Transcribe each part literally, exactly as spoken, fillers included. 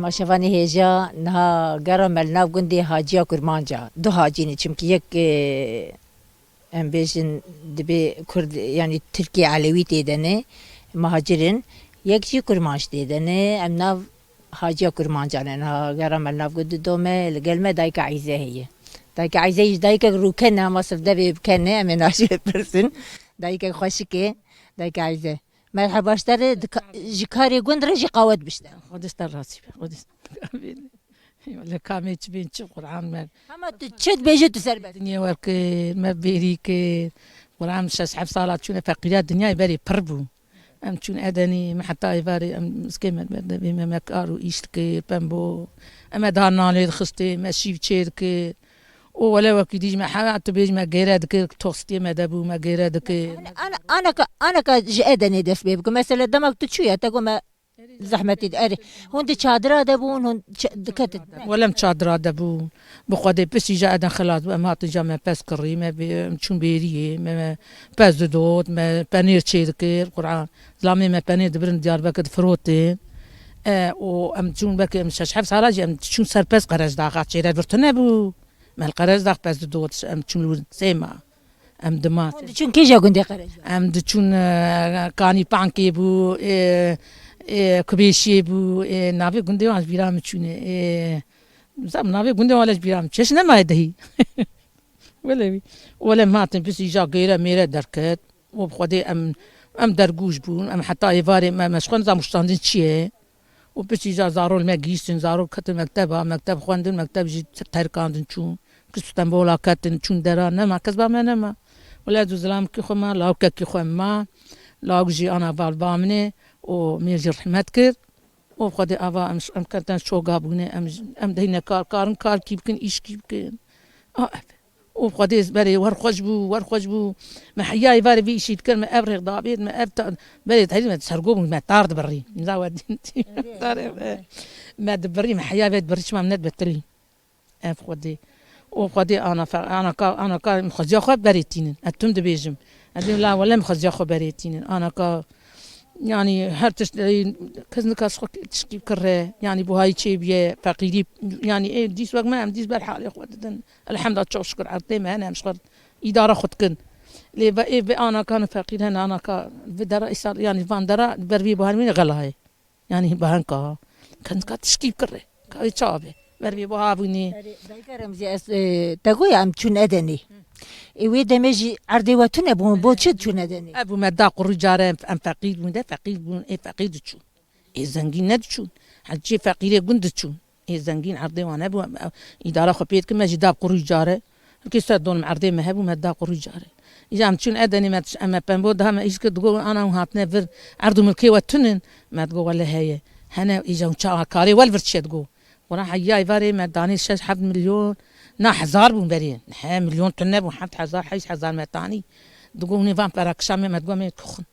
Şevanê hêja niha gera me li nav gundê Haciya Kurmanca. Du hacî ne, çimkî yek, e, em bêjin, dibê Kurd, yanî Tirkê Elewî tê de ne, muhacir in. Yek jî Kurmanc tê de ne. Em nav Haciya Kurmanca ne. Niha gera me li nav gundê do me, li gel me dayika Eyze heye. Dayika Eyze jî dayikek rûken e, ama sif devê biken e, em ê navê wê pirsin. Dayikek xweşik e, dayika Eyze. Merheba ji te re, di ka-, ji karê gund re jî qawet bişte. Xwedê ji te razî be, Xwedê ji te razî be. Wele kamê çi bên çi, Quran me. Hema tu çi dibêjî, tu serbest. Dinyê wer kir, me bêrî kir. Quran şeş heft sala çûne feqîriya, dinyayê berê pir bû. Em çûn Edenî, me heta êvarê em miskê me berdevê me, me kar û îş dikir, pembo. Em me daha nanê dixistê, me şîv çê dikir. Û wele wekî dî ji me hewa tu bêjî me gêre dikir, tostiyê me de bû, me gêre dikir. Ana, ana, anaka, anaka ji Edenê dest pê bike. Mesela demek tu çûye, te got me zehmetî de, erê. Hûn di çadira de bûn, hûn ç-, diketin. Wele em çadira de bûn. Bi Xwedê piştî ja Eden xilas bû, em hatin ja me pez kirî, me bê-, em çûn bêriyê, me, me pez didot, me penêr çê dikir, Quran. Zilamê me penêr dibirin Diyarbekir difirotin. E, û em çûn belkî em şeş heft sala jî em çûn ser pez Qerejdaxa, çêre vir tune bû. Me li Qerejdax pez didot, em çûn li wir sê ma. Em dima. Hûn diçûn kêja gundê Qerejdax? Em diçûn, e, Kanî Pankê bû, e, e, Kubêşiyê bû, e, navê gundê wan ji bîra min çûne. E, zam navê gundê wan le ji bîra min çeş nemaye dehî. Wele wî. Wele em hatin piştî ja gêre mêre derket. Û bi Xwedê em, em dergûş bûn. Em heta êvarê me, me ji xwe nizam uştandin çi ye. Û piştî ja zarok me gihîştin, zarok ketin mekteba, mekteb xwendin, mekteb jî terkandin çûn. Ki Stenbola ketin, çûn dera, nema, kes ba me nema. Wele ez û zilamkî xwe ma, lawkekî xwe ma. Lawk jî ana val ba min e û mêr jî rehmet kir. Û Xwedê ava em, em ketin çoga bûne, em, em dehîne kar, karin kar kî bikin, îş kî bikin. A, ev. Û Xwedê berê wer xweş bû, wer xweş bû. Me heyayê varê vî îşî dikir, me ev rêx dabêt, me ev ta-, berê herî me sergo bûn, me tar dibirî. Niza we dîn tî. Erê, tar erê, ev, erê. Me dibirî, me heya vê dibirî, çima em nedibe tilî. Ev Xwedê. Û Xwedê ana fe-, ana ka, ana ka em xweziya xwe berê tînin. Ez tim dibêjim. Ez dibêm la wele em xweziya xwe berê tînin. Ana ka, yanî her tişt, e, kes nika ji xwe tişkî bikire. Yanî buhayî çêbiye, feqîrî, yanî ê dîs wek me, em dîs ber halê xwe didin. Elhemda, çok şükür, erdê me hene, em ji xwe îdara xwe dikin. Lê ve ê vê anakan û feqîr hene, anaka vi dera îsal, yanî van dera ber vê buhar wî ne xelayê. Yanî bahanka, kendika tişkî bikire. Ka wê çawa be? Ber vê buha bûnî. Erê, dayika Remzî, ez, e, te goya em çûn Edenê. Ê wê demê jî erdê we tune bûn, bo çi çûn Edenê? Ev bû me da qurû care, em, em feqîr bûn de, feqîr bûn, ê feqîr diçûn. Ê zengîn nediçûn. Hecî feqîrê gund diçûn. Ê zengîn erdê wan hebû, em, em, îdara xwe pê dikin, me jî da qurû care. Her kes ser donim erdê me hebû, me da qurû care. Îja em çûn Edenê, me, em me pembo daha me îş kir, digo ana hûn hatine vir, erd û milkê we tune in. Me digo wele heye. Hene îja hûn ça karê wel vir çiye digo. Wela heya êvarê me danê şeş heft milyon, na hezar bûn berê. He, milyon tune bûn, heft hezar, heşt hezar me tanî. Digo hûnê van pera kişa me, me digo me dixwin.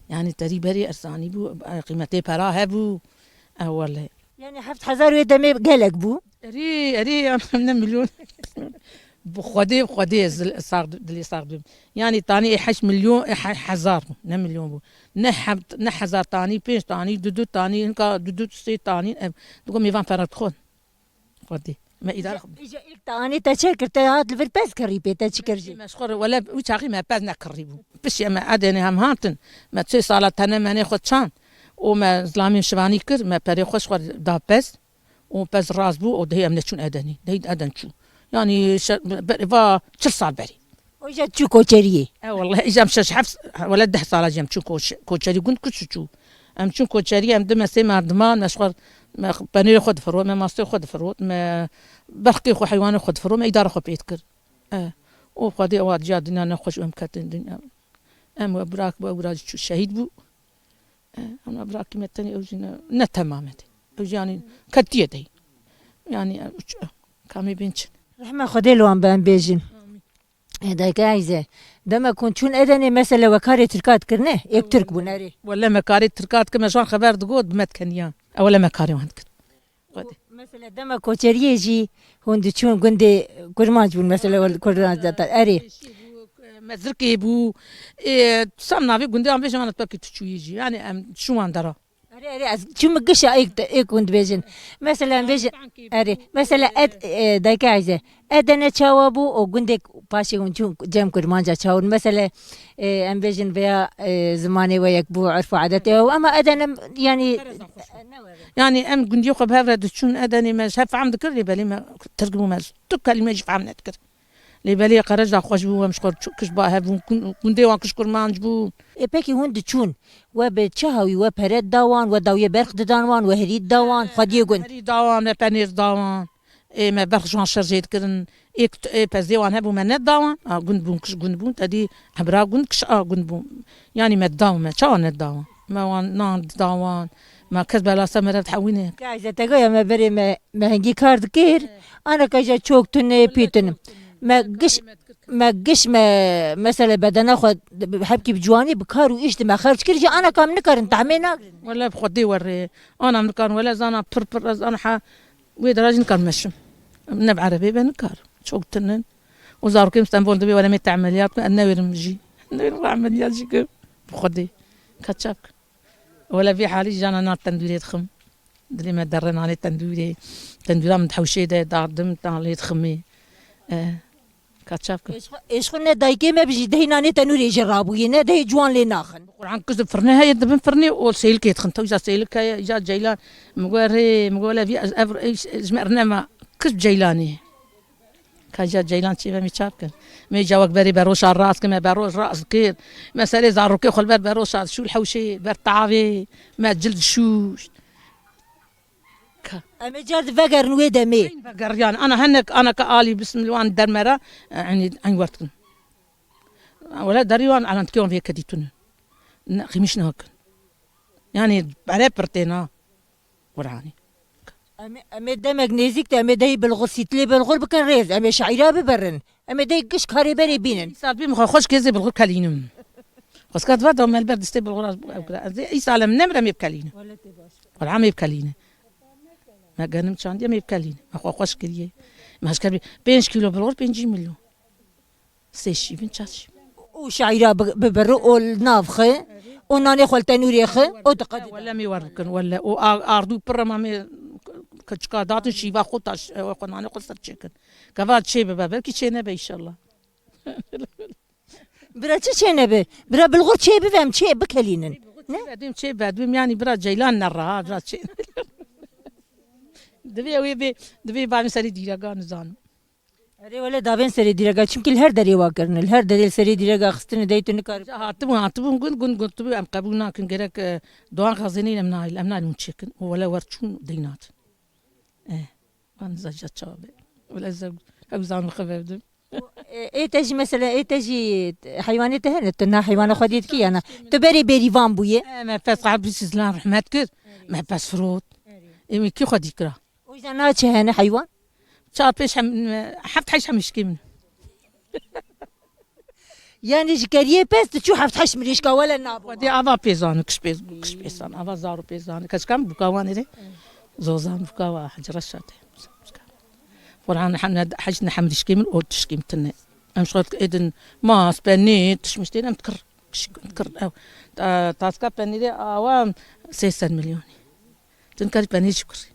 Yanî terî berî erzanî bû, qîmetê pera hebû. E, wele. Yanî heft hezar wê demê gelek bû. Erê, erê, ya ne milyon. Bi Xwedê, bi Xwedê ez dil-, sax, dilê sax dibim. Yanî tanî ê heşt milyon, ê he-, hezar bû, ne milyon bû. Ne heft, ne hezar tanî, pênc tanî, du du tanî, hinka du du sê tanî, ev, digo mêvan pera dixwin. Xwedê. Me îdare xwe. Îja, îja ilk te anî te çi kir? Te hat li vir pez kirî pê, te çi kir jî? Me ji xwe re, wele wî çaxî me pez nekirî bû. Piştî me Edenê hem hatin. Me çê sala tene menê xwe çand. Û me zilamê şivanî kir, me perê xwe ji xwe da pez. Û pez rast bû û dehî em neçûn Edenî. Dehî Eden çû. Yanî şe-, be-, be-, va çil sal berî. Û îja çû koçeriyê? E, wele îja em şeş heft, wele deh sala jî em çûn koç-, koçerî gund ku çi çû. Em çûn koçerî, em di me sê merdiman, me ji xwe, me penêrê xwe difirot, me mastê xwe difirot, me berxkê xwe, heywanê xwe difirot, me îdara xwe pê dikir. E, û Xwedê ewa diya dinya nexweş û em ketin dinya. Em we birak, we wira jî çû şehîd bû. E, em we birakî me tenê ew jî ne, ne temam e. Ew jî yanî ketiye dey. Yanî, e, uç-, e, kamê bên çi? Rehma Xwedê li wan be em bêjin. Amîn. E, dayika Eyze, demek hûn çûn Edenê, mesele we karê Tirka dikir ne? Êk Tirk bûn, erê. Wele me karê Tirka dikir, me ji wan xeber digot, bi me dikeniya. E, wele me karê wan dikir. Xwedê. Mesele dema koçeriyê jî hûn diçûn gundê Kurmanc bûn, mesele wel Kurmanc de ta, erê. Me Zirkê bû, e, sam navê gundê an bêjin, ana tu belkî tu çûyî jî. Yanî em çûn wan dera. Erê, erê, ez çûme gişa êk, êk hûn dibêjin. Mesela em bêjin, erê, mesela ed, e, dayke Eyze, Edene çawa bû û gundek paşê hûn çûn cem Kurmanca çawa bûn? Mesela, e, em bêjin veya, e, zimanê we yek bû, urf û adetê we, ama Edene, yani, Yani em gundiyê xwe bi hev re diçûn Edenê me ji hev fehm dikir lê belê me Tirk bû me tu kelîme jî fehm nedikir. Lê belê qereca xweş bû em ji xwe çû kiş ba hev bûn, gundê wan kiş Kurmanc bûn. Ê pekî hûn diçûn, we bi çi hawî, we pere dida wan, we dawiyê berx didan wan, we herî dida wan, xwediyê gund. Herî dawan, me penêr dawan. Ê me berx ji wan şerjê dikirin. Ê pezê wan hebû me neda wan. A gund bûn, kiş gund bûn. Te dî hebra gund, kiş a gund bûn. Yanî me dida wan, me çawa neda wan? Me wan nan dida wan. Me kes belasa me re dihewîne. Ka îzetega ya me berê me, me hingî kar dikir. Ana ka ja çok tune pîtin. Me giş me giş me mesela bedena xwe hebkî bi ciwanî bi kar û îş di me xerc kir jî ana kam nikarin tahmê nagrin. Wele bi Xwedê werê. Ana min nikarin wele zana pir pir ez ana ha wê dera jî nikarim meşim. Ne bi erebê be nikarim. Çok tinin. O zarokê min Stenbol dibê wele mê te emeliyat ku ez newêrim jî. Newêrim emeliyat jî kim. Bi Xwedê. Ka çap kim. Wele vê halî jana na tendûrê dixim. Dilê me derre nanê tendûrê. Tendûra min di hewşê de dardim, dan lê diximê. E, Ka çav kim. Êşxwe ne dayikê me bijî dehî nanê tenûrê jî rabûyê ne dehî ciwan lê naxin. Quran kuz di firne heye dibin firnê û sêlikê dixin. Tewja sêlik heye, îja ceylan. Min got rê, min got levî ez ev ji me rine me kuz ceylanê. Ka îja ceylan çê ve me çav kin. Me îja wek berê beroşa rast kin, me beroş rast kir. Me serê zarokê xwe li ber beroşa şûl hewşê, ber tavê, me cil şûşt. Ka. Em ê car di vegerin wê demê. Eyn vegeriyan. Ana henek, ana ka alî bismil wan dermera, e, eyn, eyn wertkin. Wele derî wan elantikê wan vê kedî tune. Ne, ximiş nakin. Yani bere pirtêna. Qur'anî. Em ê, em ê demek nêzîk de em ê dehî bilxur sîtlê bilxur bikin rêz. Em ê şaîra biberin. Em ê dê giş karê berê bînin. Îsal bî min xwe xweş kê zê bilxur kelînim. Xweskat va da me li ber distê bilxura ew kira. Ez ê îsal em nemre em ê bikelînim. Wala em ê bikelînim. Me genim çandiye em ê bikelînim. Me xwe xweş kiriye. Me hişker bî pênc kîlo bilxur pêncî milyon. Sê şîvin çar şîvin. Û şaîra bi- bibiri û li nav xi û nanê xwe li tenûrê xi û diqedî. Wele me wer bikin wele. O a- ardû pir e ma me keçika datin şîva xwe taş xwe nanê xwe ser çêkin. Keva çê bibe, belkî çê nebe înşallah. Bira çi çê nebe? Bira bilxur çê bibe em çê bikelînin. Ne? Çê vedim, çê vedim, yani bira ceylan ne rahat, bira çê. Divê wê bê, divê bavê serî dîrega nizanim. Erê wele davên serê dîrega, çimkî li her derê wa kirine, li her derê li serê dîrega xistine dey tu nikar. Hatibûn, hatibûn gund, gund, gund tibû em qebûl nakin, gerek e, doan xezênê em nayil, em nayil hûn çêkin. Û wele wer çûn dey natin. Eh. Van zaca çawa be. Wele ez ew zan xeber dim. Ê te jî mesela ê te jî heywanê te hene tu na heywana xwedî dikî ya na? Tu berê bêrîvan bûye. Me pes qal bî sizlan rehmet kir. Me pes firot. Ê min kî xwedî kira? O yüzden na çi hene heywan? Çar pêş hem heft heş hemişkê min. Yani ji keriyê pez tu çû heft heş mirîşka wele nabû. Xwedê ava pêzan, kiş pêz, kiş pêzan, ava zaro pêzan. Keçkan buka wan êrê. Zozan buka wa hecre şate. Quran hecne hemrîşkê min û tişkî min tine. Em şot edin mas, penî, tişmiştên em dikir. Kişik dikir. Ew. Ta- Taska penîrê awa sê sed milyonî. Tin karî penîr şikir.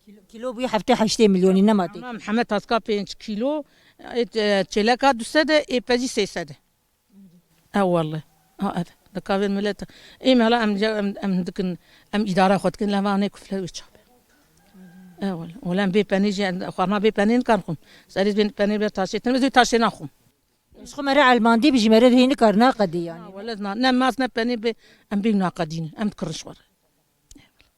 Kîlo, kîlo bûye heftê heştê milyonî nema tê. Tamam, heme taska pênc kîlo, ê, e, çêleka du sed e, ê pezî sê sed e. E, welle. Ha, ev. Di kavên milet. Ê, me hela em, em, em dikin, em îdara xwe dikin, leva nê kufle wê çape. E, welle. Welle em bê penê jî, em xwarna bê penê nikan xwim. Serê bê penê bê taşê, tin, ez wê taşê naxwim. Ji xwe mere elmandî bi ji mere dihê nikar naqedî yani. Ha, welle zina. Ne mas ne penê bê, em bê naqedîn. Em dikirin ji xwe re.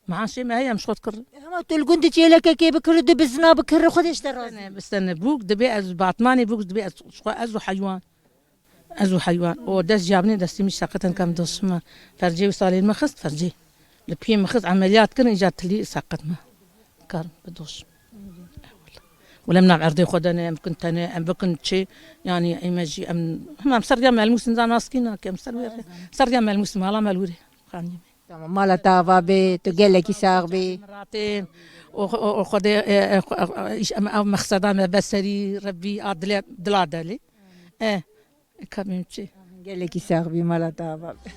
Maaşê me heye em ji xwe dikirin. Hema tu li gund çêlekekê bikirî, du bizina bikirî, Xwedê ji te razî. Bistene, bistene bûk, dibê ez batmanê bûk, dibê ez ji xwe ez û heywan. Ez û heywan. O dest ciyabinê destê min seqetin kem doşima. Fercê wî salên me xist, fercê. Li piyê min xist, emeliyat kirin, îca tilî seqet me. Karim, bi doş. Wele em nav erdê xwe de ne, em bikin tenê, em bikin çi, yani ê me jî em, hema em ser ya melmûsin zan askî nake, em ser wê re. Ser ya melmûsin, mala me li wir e. Xanî. Tamam, mala te ava bê, tu gelekî sax bî. Miratê, o, o, o Xwedê, e, e, xwe- e, e, îş-, em ev mexseda me beserî, Rebbî, a dilê, dila delê. E, kabim çi? Gelekî sax bî, mala te ava bê.